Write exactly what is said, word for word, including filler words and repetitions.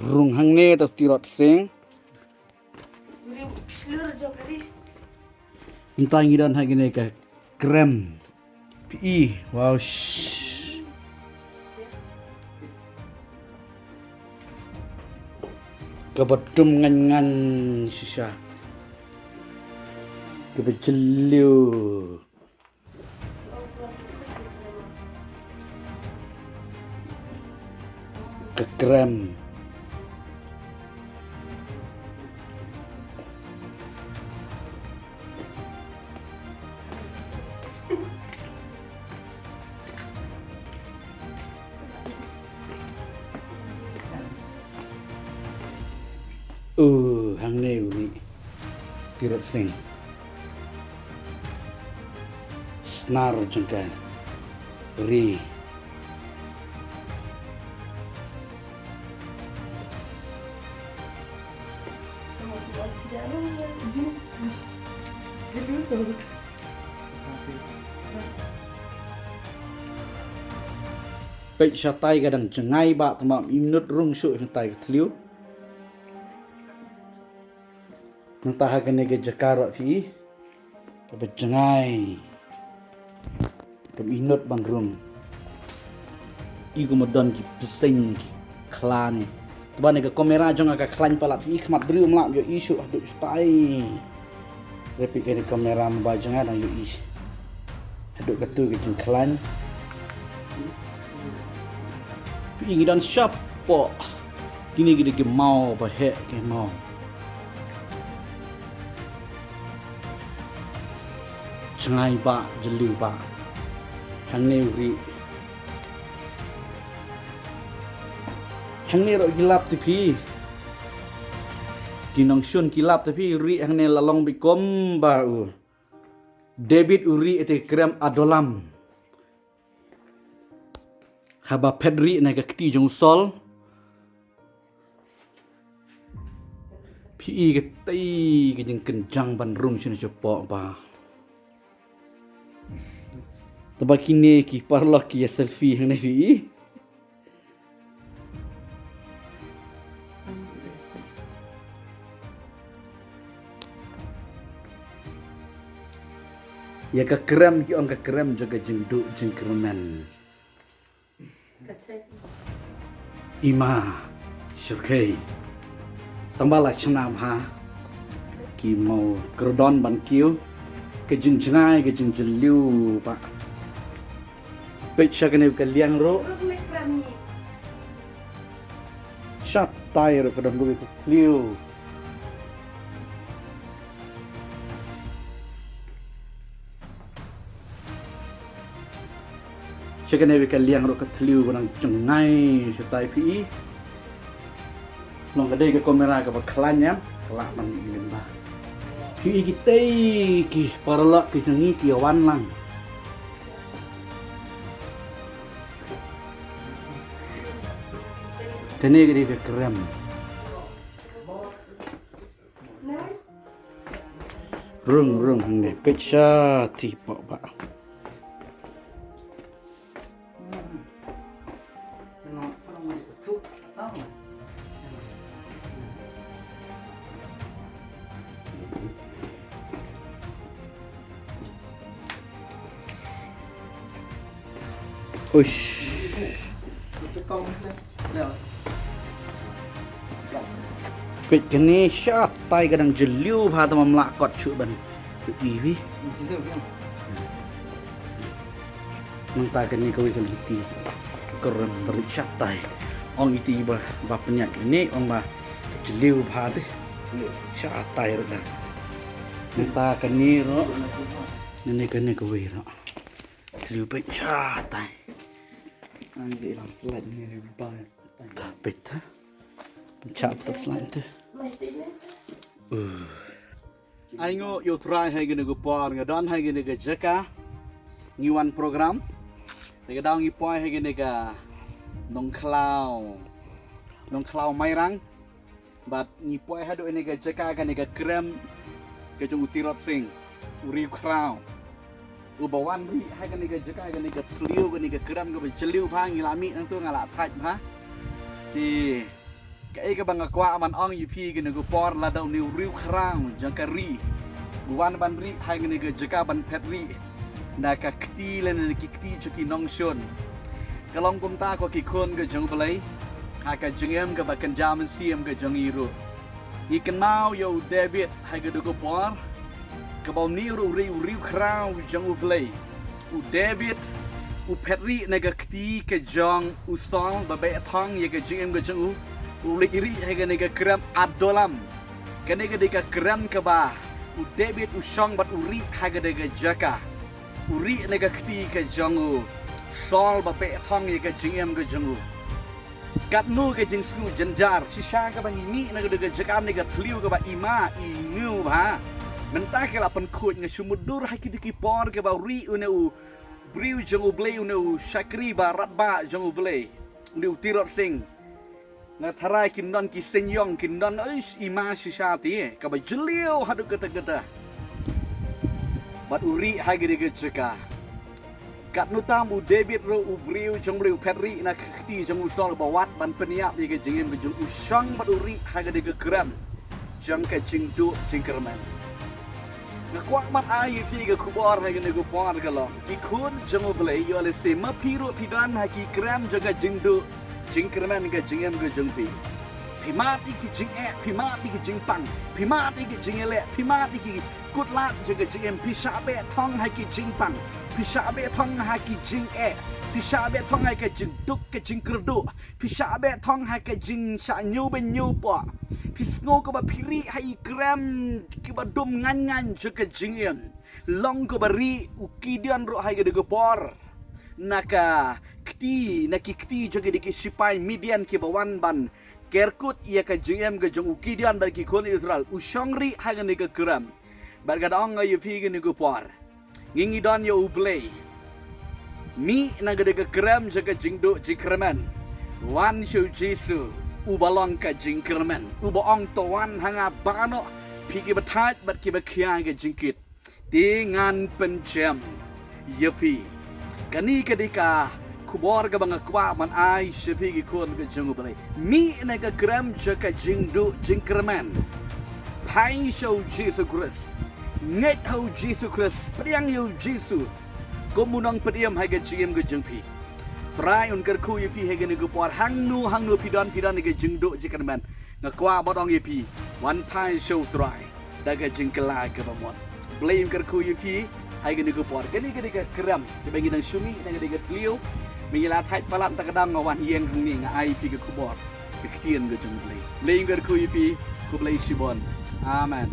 Rung hangne to Tirot Sing. Mynta ngi don ha kine ka krem. Phi i, wow, sh- kaba dum ngan ngan shisha. Kaba jylliew. Ka krem. Uh, hangne u ri. Tirot Sing. Snar jong ka ri. Peit shatai ka dang jngai ba tang ba minot rung shuh shatai ka thliew. Nangta ha kane ka jaka ruh phi i. Kaba jngai. Kaba inot ban rung. I kumba don ki bseiñ ki khla ne. Te ba ne ka kamera jong nga ka khlaiñ palat phi i, khmat briew ym lah ïohi shuh haduh shatai. Re phi kane kamera mobile jong nga dang ïohi. Haduh katu ka jingkhlaiñ. Phi i ngi don shapoh. Kine ki dei ki maw ba heh ki maw. Jngai ba, jylliew ba. Hangne u ri. Hangne ruh ki lap te phi. Ki nongshun ki lap te phi, u ri hangne la long beit kumba u David u ri ïa te krem Adullam. Haba phet ri na ka kti jong u Saul. Phi i katei ka jingkynjang ban rung shane shapoh ba. Te ba kine ki paralok ki ïa selfie hangne phi i. Ïa ka krem ki ong ka krem jong ka jingduh jingkyrmen. Ima, shyrkhei. Tang ba la shna bha. Ki maw kyrdan ban kiew. Ka jingjngai, ka jingjylliew ba. Peit sha kane ka liang ruh. Shatai ruh ka don ruh ka thliew. Sha kane ka liang ruh ka thliew ka dang jngai shatai phi i. Long ka dei ka kamera kaba khlaiñ em, ka lah ban i lyngba. Phi i kitei ki paralok ki jong ngi ki wan lang. Kane ka dei ka krem. Rung, rung, hangne peit sha te pok ba. Uish. Peit kane shatai ka dang jylliew bha te ym lah kot shuh ban. Peit i wi. Nangta kane kawei ka lynti. Ka rem bari shatai. Ong iti ba, ba pynïaid kane, ong ba jylliew bha te. Shatai ruh dang. Nangta kane ruh. Nane kane kawei ruh. Thliew peit shatai. Ang di lang slide ni ri ba. Ka peit ha. Chap ta slide te. Uh. Ai nguh ïa U Trai ha kane ka por nga don ha kane ka jaka. Ngi wan program. Te ka daw ngi poi ha kane ka Nongkhlaw. Nongkhlaw Mairang. Bad ngi poi haduh kane ka jaka kane ka krem ka jong u Tirot Sing. U riewkhraw. Uba wan rieh ha kane ka jaka kane ka thliew kane ka krem kaba jylliew bha ngi la mih nangtu nga la thait bha. Te Kaei kaba nga kwah ban ong ïa phi kane ka por, lada une u riewkhraw jong ka ri u wan ban rieh ha kane ka jaka ban phet rieh na ka kti lane na ki kti jong ki nongshun, ka long kumta ko ki khun ka jong U Blei, ha ka jingim kaba kynja mynsiem ka jong ngi ruh. Ngi kynmaw ïa u David ha kane ka por, kaba une ruh u riewkhraw jong U Blei. U David u phet rieh na ka kti ka jong u Saul ba beh thong ïa ka jingim ka jong u. U leit rieh ha kane ka krem Adullam. Kane ka dei ka krem kaba u David u shong bad u rieh ha kane ka jaka. U rieh na ka kti ka jong u Saul ba beh thong ïa ka jingim ka jong u. Katno ka jingsngew jynjar shisha kaba ngi mih na ka dei ka jaka ne ka thliew kaba i ma i ngew bha. Mynta ka la pynkhuid, nga shu mutdur ha kito ki por kaba rieh une u briew jong U Blei, une u shakri ba radbah jong U Blei, une u Tirot Sing. Nga tharai kin don ki seng ïong, kin don, eish, i ma shisha te kaba jylliew haduh katta katta. Bad u rieh ha kane ka jaka. Katno tam u David ruh u briew jong U Blei u phet rieh na ka kti jong u Saul ba wad ban pynïap ïa ka jingim ka jong u, u shong bad u rieh ha kane ka krem jong ka jingduh jingkyrmen. Nga kwah ban ai ïa phi ka khubor ha kane ka por ka long, ki khun jong U Blei, ïoh lehse ma phi ruh phi don ha ki krem jong ka jingduh jingkyrmen ka jingim ka jong phi. Phi mad ïa ki jingeh, phi mad ïa ki jingpang, phi mad ïa ki jingïaleh, phi mad ïa ki kut lad jong ka jingim, phi shah beh thong ha ki jingpang, phi shah beh thong ha ki jingeh, phi shah beh thong ha ka jingduk ka jingkyrduh, phi shah beh thong ha ka jingshah ñiew beiñ ñiew poh. Phi sngew kaba phi rieh ha i krem kiba dum ngaiñ ngaiñ jong ka jingim. Long kaba rieh u Gideon ruh ha kane ka por na ka kti, na ki kti jong kine ki sipai Midian kiba wan ban kerkut ïa ka jingim ka jong u Gideon bad ki khun Israel, u shong rieh ha kane ka krem. Bad nga da ong ïa phi kane ka por, ngi ngi don ïa U Blei. Mih na ka dei ka krem jong ka jingduh jingkyrmen. Wan sha U Jisu, uba long ka jingkyrmen, uba ong, to wan ha nga baroh phi kiba thait bad kiba khia ka jingkit, te ngan pynjem ïa phi. Kane ka dei ka khubor kaba nga kwah ban ai sha phi ki khun ka jong U Blei. Mih na ka krem jong ka jingduh jingkyrmen. Phai sha U Jisu Khrist. Ngeit ha U Jisu Khrist, pdiang ïa U Jisu kum u nongpynim ha ka jingim ka jong phi. Trai un kyrkhu ïa phi ha kane ka por, hangno hangno phi don, phi don ha ka jingduh jingkyrmen. Nga kwah ban ong ïa phi, wan phai sha U Trai da ka jingkylla kaba mut. Blei un kyrkhu ïa phi ha kane ka por. Kane ka dei ka krem kaba ngi dang shu mih na ka dei ka thliew. Me ngi la thait palat, ta ka dang nga wan ïeng hangne nga ai phi ka khubor, ka ktien ka jong U Blei. Blei un kyrkhu ïa phi. Khublei shibun. Amen.